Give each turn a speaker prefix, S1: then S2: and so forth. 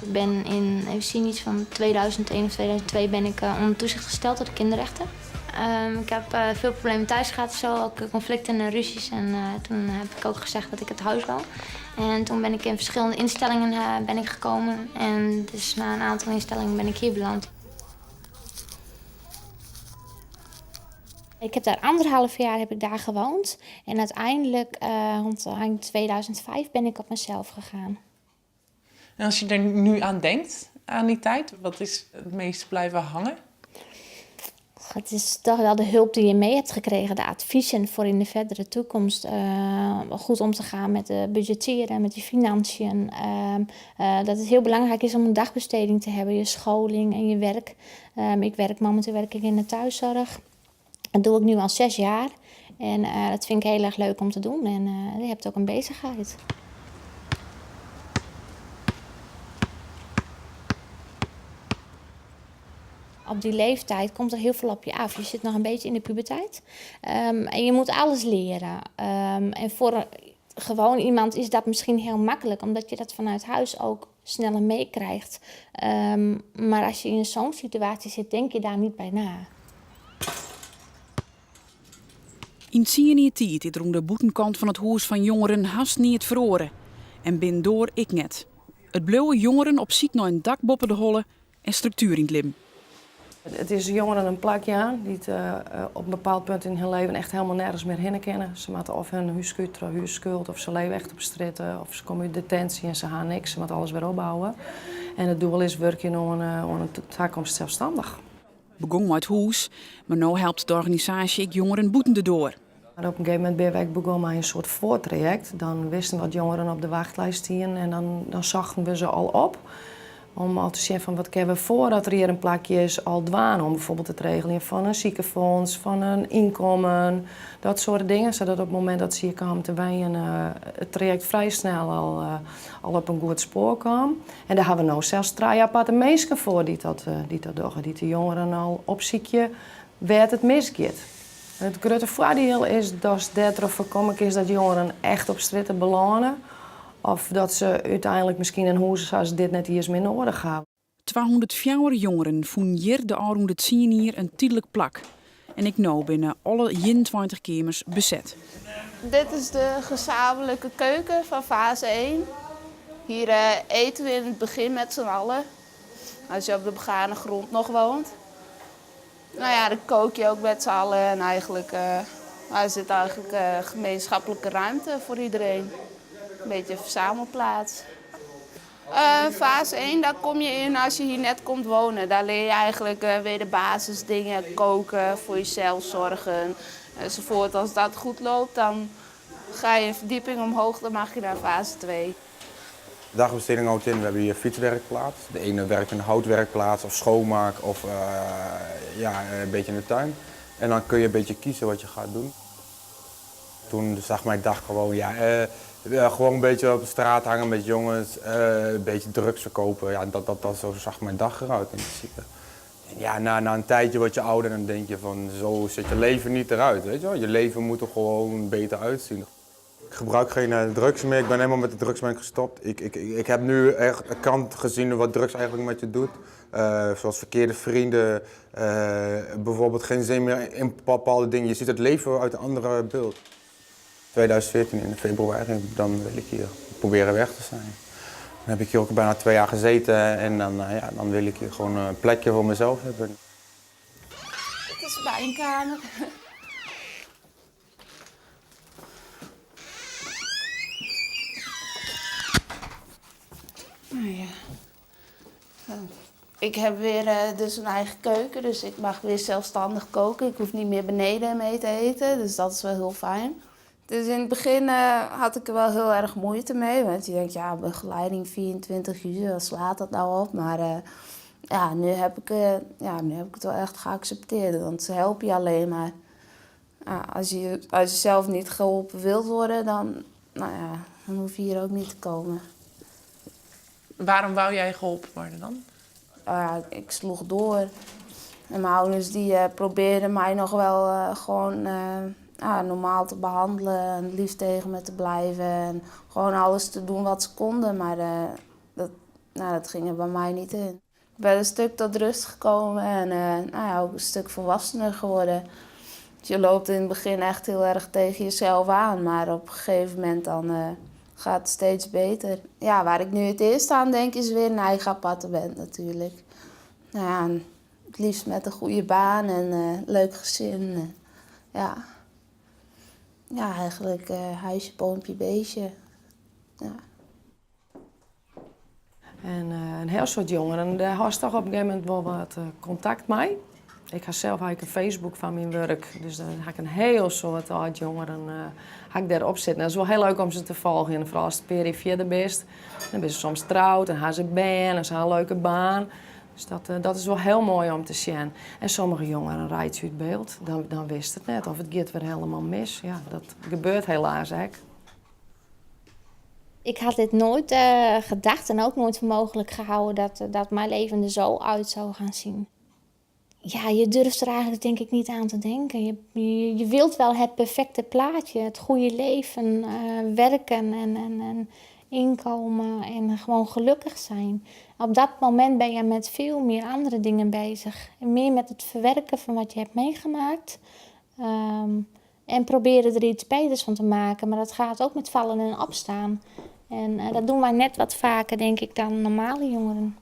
S1: Ik ben in, even zien, iets van 2001 of 2002 ben ik onder toezicht gesteld door de kinderrechter. Ik heb veel problemen thuis gehad, zo, ook conflicten en ruzies. En toen heb ik ook gezegd dat ik het huis wou. En toen ben ik in verschillende instellingen ben ik gekomen. En dus na een aantal instellingen ben ik hier beland. Ik heb daar anderhalf jaar heb ik daar gewoond. En uiteindelijk, rond eind 2005, ben ik op mezelf gegaan.
S2: En als je er nu aan denkt, aan die tijd, wat is het meest blijven hangen?
S1: Het is toch wel de hulp die je mee hebt gekregen, de adviezen voor in de verdere toekomst. Goed om te gaan met de budgetteren, met die financiën. Dat het heel belangrijk is om een dagbesteding te hebben, je scholing en je werk. Momenteel werk ik in de thuiszorg. Dat doe ik nu al 6 jaar. En dat vind ik heel erg leuk om te doen. En je hebt ook een bezigheid. Op die leeftijd komt er heel veel op je af. Je zit nog een beetje in de puberteit. En je moet alles leren. En voor gewoon iemand is dat misschien heel makkelijk, omdat je dat vanuit huis ook sneller meekrijgt. Maar als je in zo'n situatie zit, denk je daar niet bij na.
S3: Yn tsien jier tiid is der oan de bûtenkant fan it hûs fan jongeren hast neat feroare. En binnendoar ek net. It bliuwe jongeren op syk nei in dak boppe de holle en struktuer yn it libben.
S4: It is jongeren in plak jaan dy't op in bepaald punt yn har leven echt hielendal nergens mear hinne kinne. Se moatte of hun hûs kwyt troch hússkuld, of se leve echt op strjitte, of se komme út detinsje en se ha niks. Se moatte alles wer opbouwe. En it doel is wurkjen oan in takomst selsstannich.
S3: Begûn mei it hûs, mar no helpt de organisaasje ek jongeren bûten de doar.
S4: Mar op in gegeven momint binne we ek begûn mei in soart foartrajekt. Dan wisten wat jongeren op de wachtlist stienen en dan sochten we se al op. Om al te sjen fan wat kinne we foardat der hjir in plakje is al dwaan. Om bijvoorbeeld it regeljen fan in sikefûns, fan in ynkommen, dat soart dingen. Sadat op it momint dat se hjir kamen te wenjen it trajekt frij snel al op in goed spoar kaam. En dêr hawwe we no sels 3 aparte minsken foar dy't dat dogge. Dy't de jongeren al opsykje wêr't it misgiet. It grutte foardiel is dat dêrtroch foarkomme kinst dat jongeren echt op strjitte belâne. Of dat se úteinlik miskien in hûs sa as dit net iens mear nedich hawwe.
S3: 204 jongeren fûnen hjir de ôfrûne 10 jier in tydlik plak. En ek no binne alle 21 keamers beset.
S5: Dit is de gezamenlijke keuken van fase 1. Hier eten we in het begin met z'n allen. Als je op de begane grond nog woont. Dan kook je ook met z'n allen en eigenlijk, er zit eigenlijk een gemeenschappelijke ruimte voor iedereen. Een beetje een verzamelplaats. Fase 1, daar kom je in als je hier net komt wonen. Daar leer je eigenlijk weer de basisdingen, koken, voor jezelf zorgen enzovoort. Als dat goed loopt, dan ga je een verdieping omhoog, dan mag je naar fase 2.
S6: De dagbesteding houdt in, we hebben hier fietswerkplaats. De ene werkt in de houtwerkplaats of schoonmaak of een beetje in de tuin. En dan kun je een beetje kiezen wat je gaat doen. Toen zag mijn dag gewoon, gewoon een beetje op de straat hangen met jongens, een beetje drugs verkopen. Ja, zo zag mijn dag eruit in principe. En na een tijdje word je ouder en dan denk je van zo ziet je leven niet eruit, weet je wel. Je leven moet er gewoon beter uitzien. Ik gebruik geen drugs meer, ik ben helemaal met de drugs ben ik gestopt. Ik heb nu echt een kant gezien wat drugs eigenlijk met je doet. Zoals verkeerde vrienden, bijvoorbeeld geen zin meer in bepaalde dingen. Je ziet het leven uit een andere beeld. 2014 in februari, dan wil ik hier proberen weg te zijn. Dan heb ik hier ook bijna 2 jaar gezeten en dan wil ik hier gewoon een plekje voor mezelf hebben.
S5: Het is mijn kamer. Ik heb weer dus een eigen keuken, dus ik mag weer zelfstandig koken. Ik hoef niet meer beneden mee te eten, dus dat is wel heel fijn. Dus in het begin had ik er wel heel erg moeite mee, want je denkt, ja, begeleiding 24 uur, wat slaat dat nou op? Maar nu heb ik het wel echt geaccepteerd, want ze helpen je alleen maar. Ja, als je zelf niet geholpen wilt worden, dan hoef je hier ook niet te komen.
S2: Waarom wou jij geholpen worden dan?
S5: Ik sloeg door. En mijn ouders die probeerden mij nog wel gewoon nou, normaal te behandelen en lief tegen me te blijven. En gewoon alles te doen wat ze konden, maar eh, dat, nou, dat ging er bij mij niet in. Ik ben een stuk tot rust gekomen en eh, nou ja, ook een stuk volwassener geworden. Dus je loopt in het begin echt heel erg tegen jezelf aan, maar op een gegeven moment dan eh, gaat het steeds beter. Ja, waar ik nu het eerst aan denk is weer een eigen appartement natuurlijk. Nou ja, en het liefst met een goede baan en eh, leuk gezin. Ja. Ja, eigenlijk eh, huisje, boompje, beestje. Ja.
S4: En eh, in hiel soad jongeren, dêr hast toch op in gegeven momint wol wat eh, kontakt mei. Ik ha sels ha ik in Facebook fan myn wurk, dus dêr ha ik in hiel soad âld-jongeren uh, ha ik dêrop sitten. En it is wol hiel leuk om se te folgjen, foaral ast in pear jier fierder bist. Dan binne se soms troud en ha se bern en se ha in leuke baan. Dus dat, eh, dat is wol hiel moai om te sjen. En sommige jongeren reitsje út byld, dan, dan witst it net. Of it giet wer hielendal mis. Ja, dat gebeurt helaas ek.
S1: Ik had dit nooit uh, gedacht en ook nooit voor mogelijk gehouden dat, dat mijn leven er zo uit zou gaan zien. Ja, je durft er eigenlijk denk ik niet aan te denken. Je, je, je wilt wel het perfecte plaatje, het goede leven, uh, werken en, en, en inkomen en gewoon gelukkig zijn. Op dat moment ben je met veel meer andere dingen bezig. En meer met het verwerken van wat je hebt meegemaakt. Um, en proberen er iets beters van te maken. Maar dat gaat ook met vallen en opstaan. En uh, dat doen wij net wat vaker, denk ik, dan normale jongeren.